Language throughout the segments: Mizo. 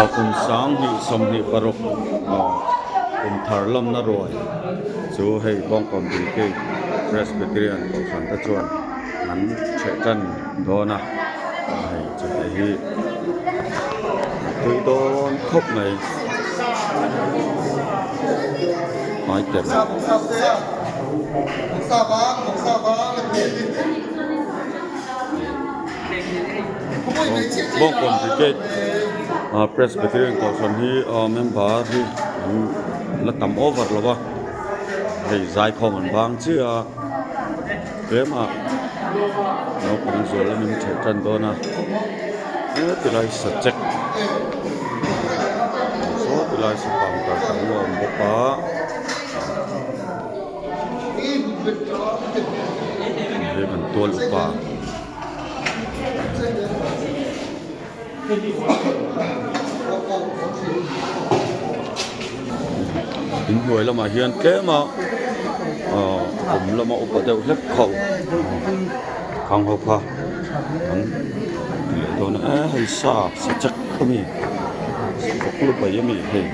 Kum 2026 kum thar lamna ruai chu hei Bawngkawn Brigade Presbyterian Kohhran te chuan an chheh tan dawn a hei chawhmeh hi a tui dawn khawp mai item. Bawngkawn Brigade Presbyterian Kohhran hi member hi an la tam over lo va hei zaikhawm an bang chiah a tlem ah naupang zual lamin theih tan dawn a hetilai sachek saw tilai saw counter tam a awm bawk a. Hei kan tual upa. In hnuai lamah hian tlem a ahh kum lama upa deuh hlek kho khang ho kha an ti leh dawn a e hei sa sa chek a mi vawk lu pai a mi hei.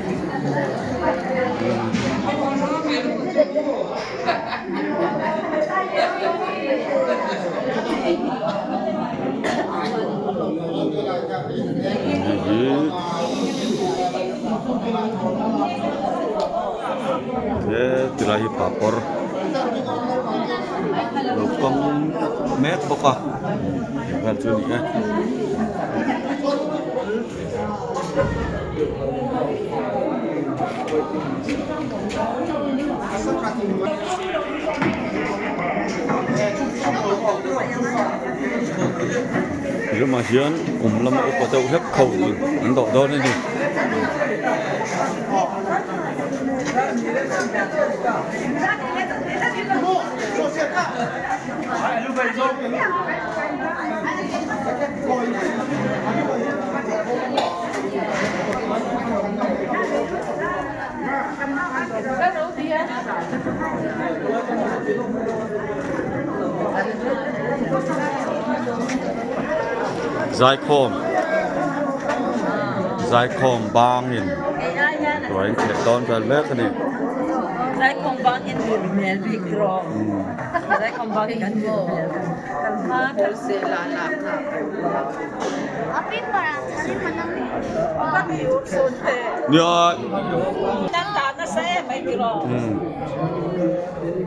He tilai hi papawr lo kang mek bawk a heng vel chu a ni e. Ti lamah hian kum lama upa deuh hlek kho in an dawh dawn a ni. Zaikhawm zaikhawm bangin ruai an chheh dawn vel mek a ni.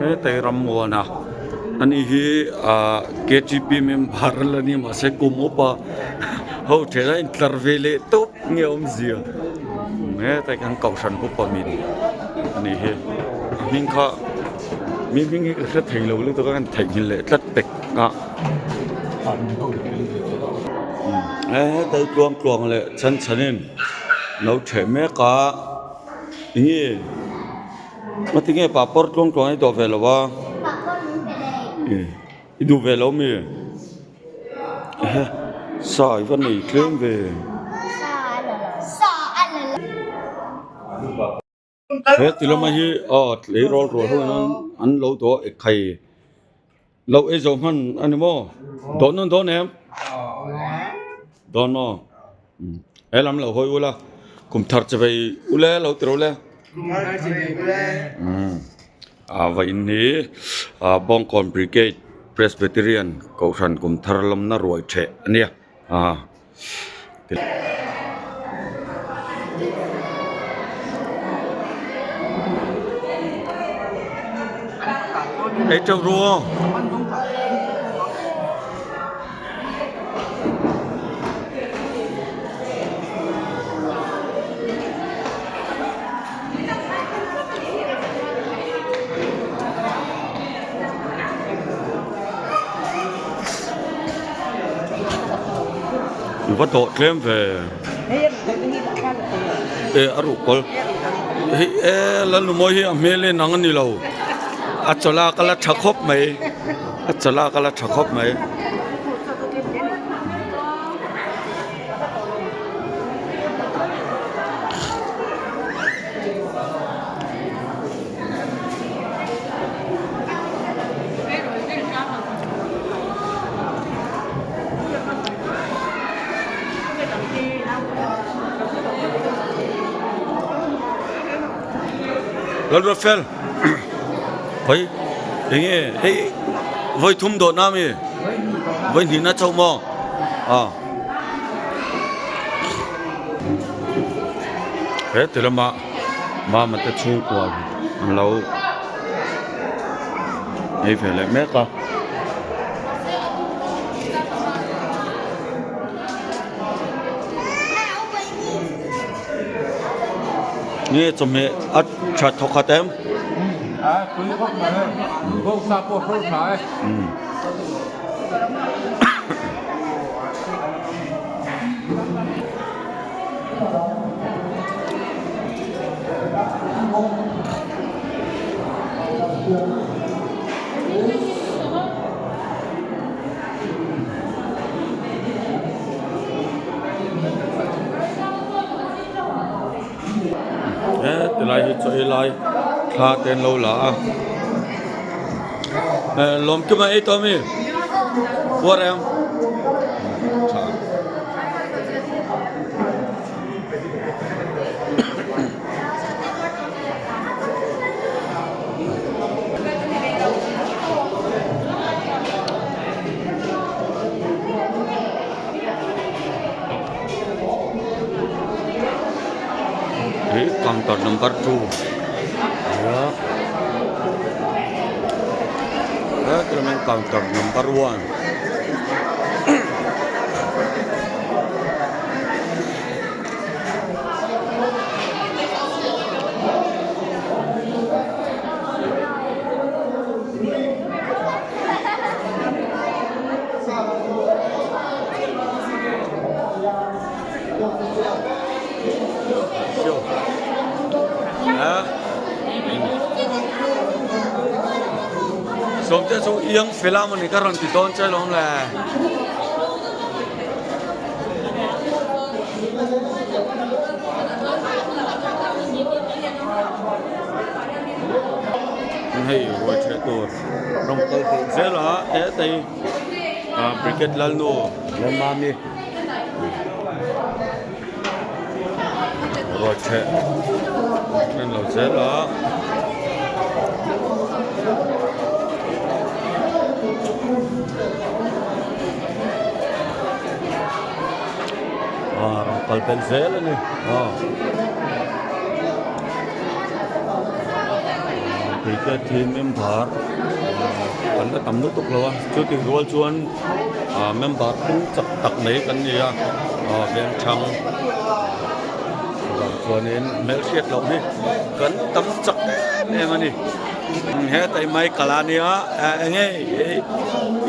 Hetei rammuana ani hi ahh ktp member la ni mahse kum upa ho then a intlar ve leh tawp nge awmzia hetai kan kohhran upa min ani hi a hming kha mi hming hi ka hre thei lo lutuk a kan theihnghilh leh tlat pek a. Hetai tluang tluang leh chhan chhanin lo ṭheh mek a enge ngatinge papawr tluang tluang hi dawh ve lo a i duh ve lo mi sa i va nei tlem ve. He ti lama hi aw tleirawl rual ho in an lo dawh e khai lo ei zo hman a ni maw dawh nawn dawn em dawn maw he lam lo hawi ula kum thar che vei ule lo ti ro le a va in hi Bawngkawn Brigade Presbyterian Kohhran kum thar lamna ruai theh a nia a. Ei teuh ru aw. I va dawh tlem ve e a ruh kawl hei e Lalnumawi hi a hmel en ang a ni lo a chawlh a ka la tha khawp mai a chawlh a ka la tha khawp mai. Lalruatfel Hoi enge hei voi thum dawh na mi voi hnih na chauh maw a he ti lama mama te chhungkua an lo ei ve leh mek a. Nge chawhmeh a tha thawk khat em? A tui khawp mai hei. Bawngsa pawh hro tha e. He tilai hi chaw ei lai thla te an lo la a lawmtum a ei tawh ami puar em tha. He counter number 2 ania he tuna counter number 1 Sawmte chu iang fel a mawni ka rawn ti dawn che lawm le. Hei ruai theh tur rawng kal belh zel a hetei brigade lalnu Lalmami ruai theh an lo zel a. A rawn kal belh zel a ni aw cricket hi member kan la tam lutuk lo a chutih rual chuan ah member phung chak tak mai kan ni a ah vengthlang vang chuanin hmelhriat loh hi kan tam chak em em a ni hetah mai kal a nia eng nge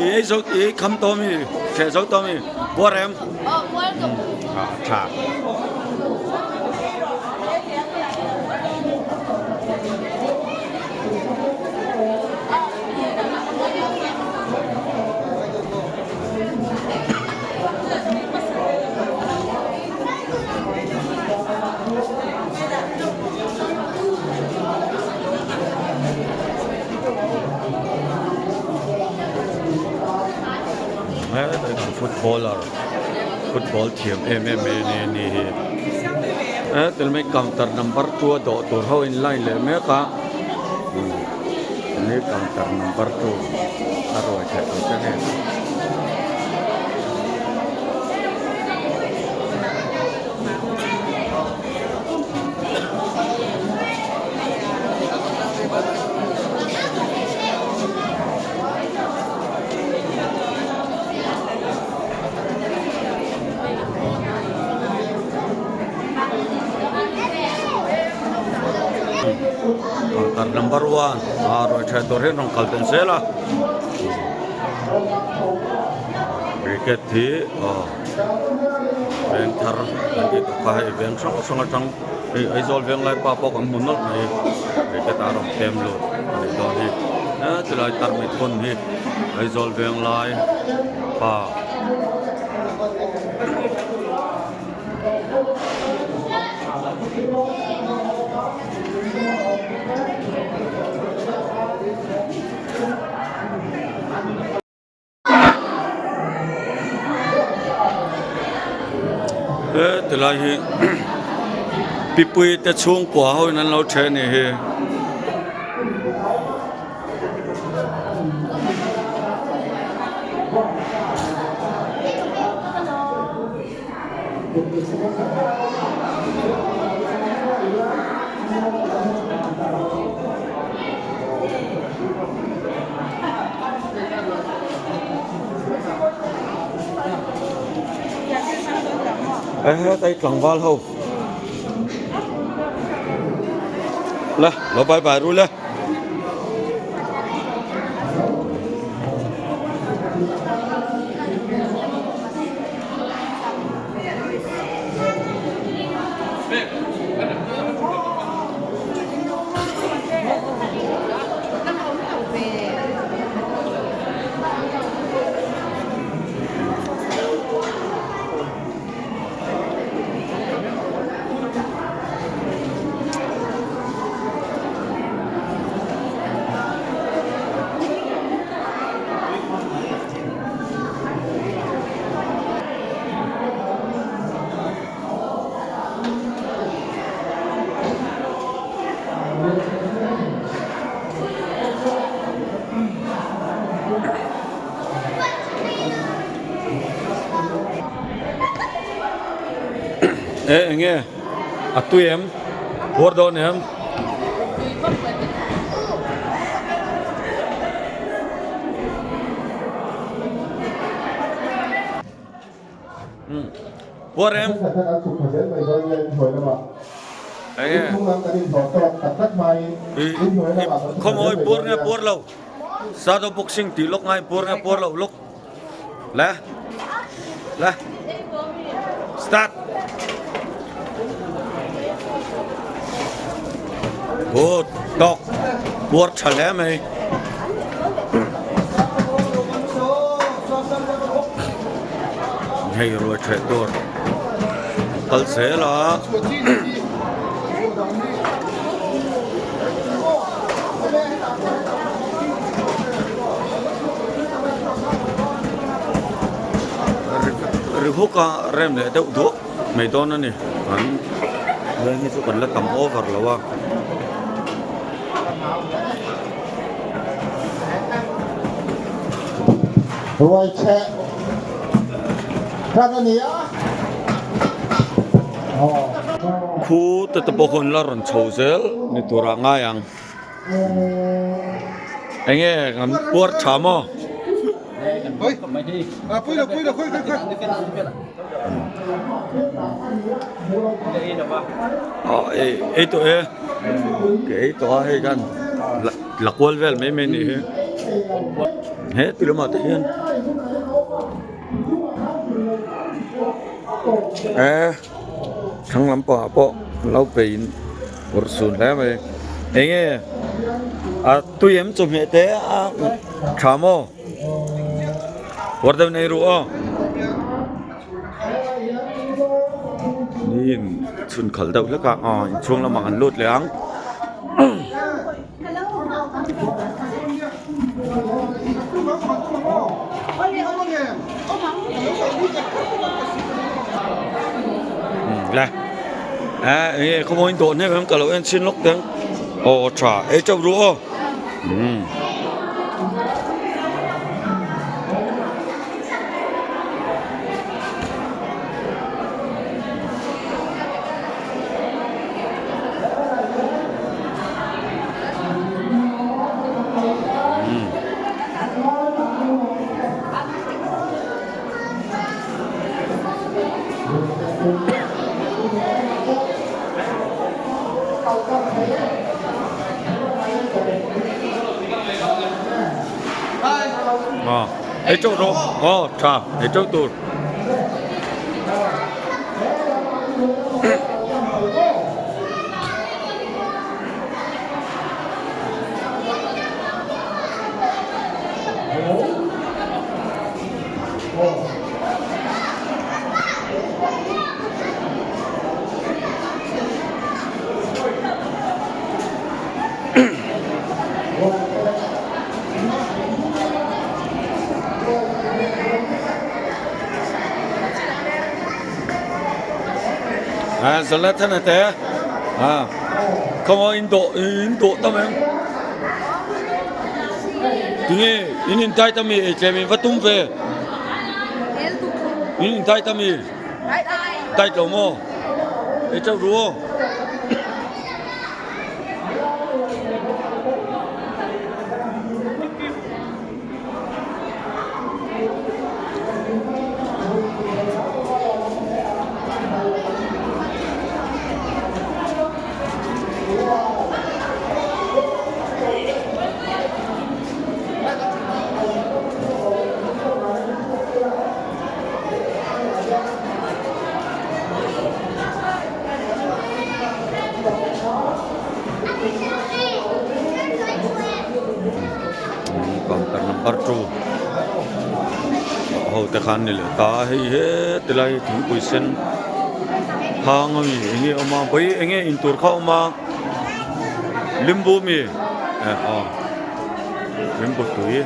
i ei zo i kham tawh ami hreh zo tawh ami buar em. Tha Footballer football thiam em em mai a ni hi he tilmai counter number 2 a dawh tur ho in line leh mek a hei counter number 2 a ruai theih tur te nen. Counter number 1 a rawn tha tur hian rawn kal tel zel a cricket hi aw veng thar an tih tawh kha hei veng hrang hrang atang hei Aizawl veng lai pa pawh kan hmu nawlh mai cricket a rawn pem lut a nih dawn hi chulai tarmit hun hi Aizawl veng lai pa. He tilai hi pipui te chhungkua ho in an lo then a nih hi. Hetai tlangval ho le lo bye bye ru le. E enge a tui em puar dawn em puar em enge khawmawi puar nge puar lo shadow boxing tih lawk ngai puar nge puar lo lawk le le start good tawk puar tha hle mai. Hei ruai theh tur kal zel a. Ri huk a rem leh deuh duak mai dawn a ni kan veng hi chu kan la tam over lo a. Ruai cheh hran a ni a. Khu te te pawh khawn la rawn chho zel ni turah ngai ang. Enge kan puar tha maw? Ei tawh e ke ei tawh a hei khan la kual vel mai mai ni hi he ti lamah te hian e thlang lampangah pawh lo peiin awrh sun hle mai enge a tui em chawhmeh te a tha maw war deuh nei ru aw niin chhun khalh deuh hlek a aw inchhung lamah an lut leh ang. Le a enge khawmaw in dawh hnem em ka lo en chhin lawk teng aw tha ei teuh ru aw umm. Ei teuh rawh aw tha ei teuh tur. À, giờ là thế này thế à không có in độ in độ tâm em tinge in in tai tami che min va tum ve in in tai tami tai lo mo e chau ruo Artu ho te khan ni leh ta a hei heti lai hi thingpui sen hang ami enge awm a vawi enge intur kha a awm a limbu ami eh aw limbu tui.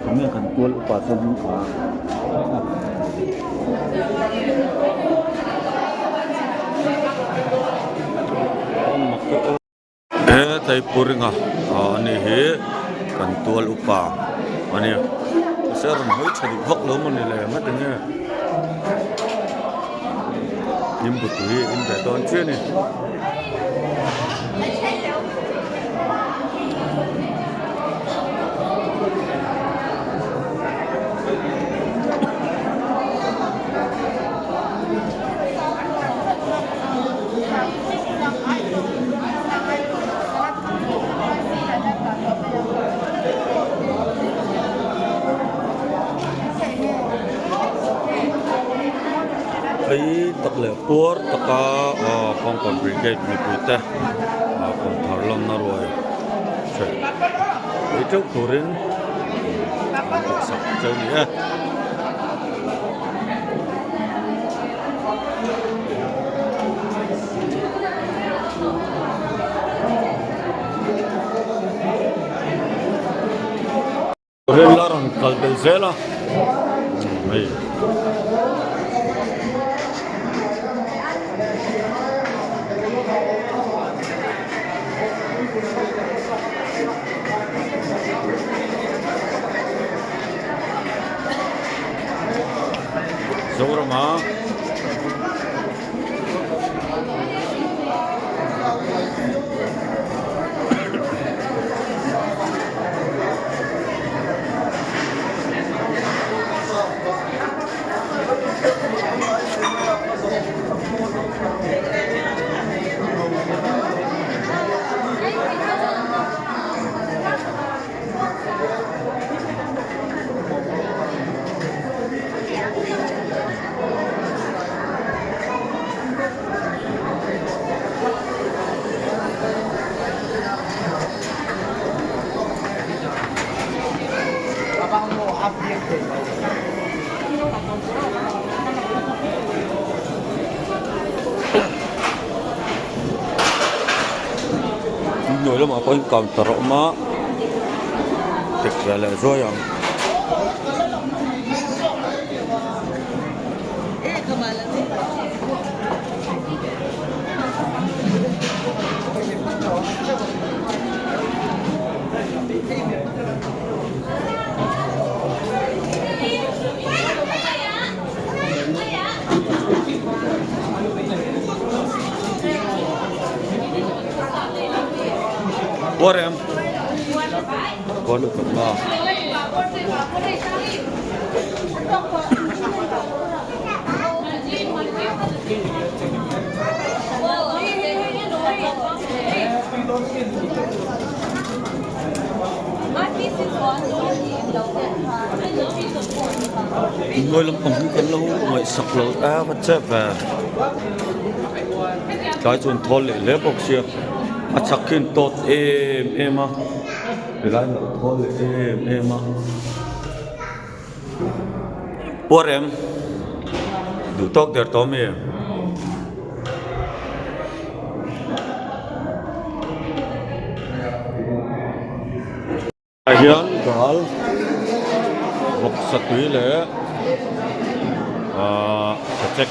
Tunge kan tual upa chuan a he Tleipuringa a ni hi kan tual upa a ni mahse a rawn hawi tha duh vak lo mawni le ngati nge limbu tui a in ve dawn chiah a ni. Phei tak leh puar taka aaa Kawngkawn Brigade mipui te aa kawngthar lamna ruai hreh ei teuh turin an duhsak cheu ni e. Rel a rawn kal tel zel a hei. Zorama Hnuai lamah pawhin counter a awm a tek ve leh zuai ang. Puar em? Puar lutuk maw? Hnuai lampang hi kan lo ngaihsak lo a va chep ve tlai chuan thawl leh hle bawk sia a chak hi an tawt em em a helai hi a thawl leh em em a puar em duh tawk der tawh ami. Ah hian dal vawksa tui leh ahh sachek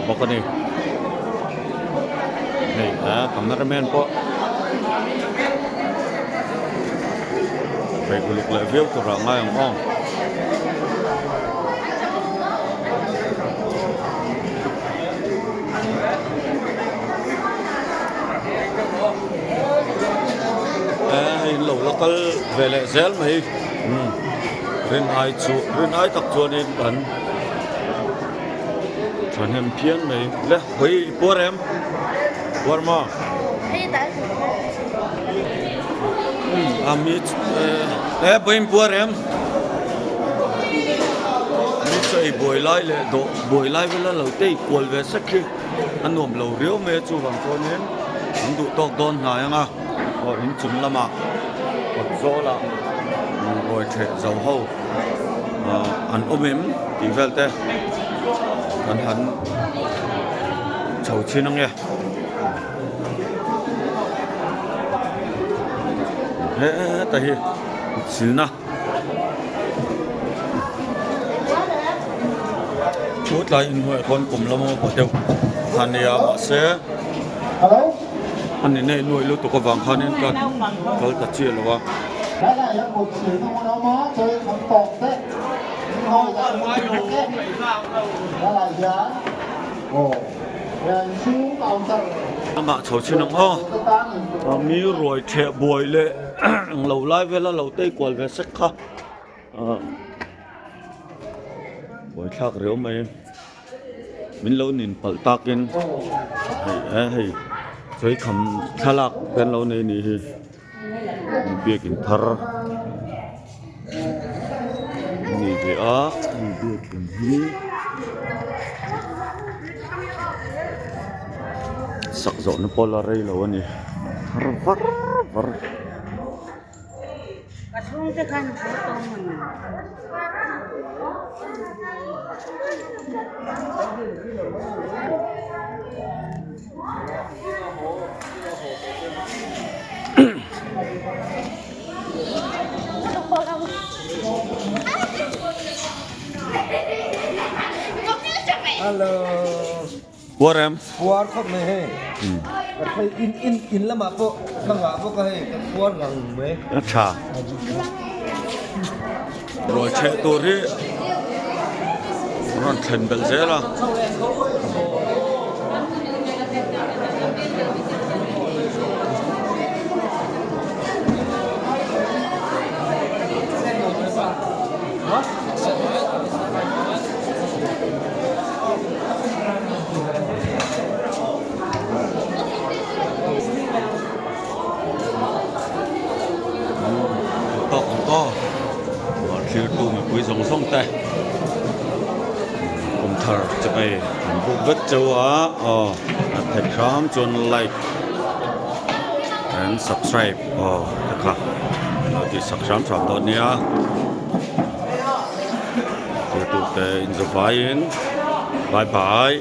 bawk a ni hei a cameraman pawh peih uluk leh viau turah a ngai ang aw. Hei an lo la kal. ve leh zel mai umm rin ai chu rin ai tak chuanin kan thahnem phian mai le hawi i puar em puar maw umm a mi eh vawiin puar em mi chaw ei buai lai leh dawh buai lai vela lo te ikual ve sek hi a nuam lo riau mai a chuvang chuanin an duh tawk dawn hnai ang a aw inchung lamah kawt zawlah ruai theh zo ho ah an awm em tih vel te kan han chho chhin ange heta hi silna. Chu tlai inhnuaiah khawn kum lama upa deuh kha nia mahse a ni nei nuai lutuk avang khanin ka kal ta chiah lo a. Amah chho chin ang aw mi ruai theh buai leh Ang lo lai vela lo tei kual ve sek kha ah buaithlak riau mai min lo nin palh takin hei eh hei sawikham thlalak te an lo nei anih hi biakin thar a ni ve a hei biakin hi sak zawhna pawh la rei lo a ni. Thar var var. Hello. Puar em? Puar khawp mai hei. Ka thei in in in lamah pawh ka ngah bawk a hei ka puar ngang mai. A tha. Ruai chheh tur hi rawn thlen belh zel a. Tawk ang aw ruah thlir tu mipui zawng zawng te kum thar chu hei an buk vek cheu a aw a theih hram chuan like and subscribe aw te kha lo tih sak hram hram dawn nia. Thiltute inzawvaiin bye bye.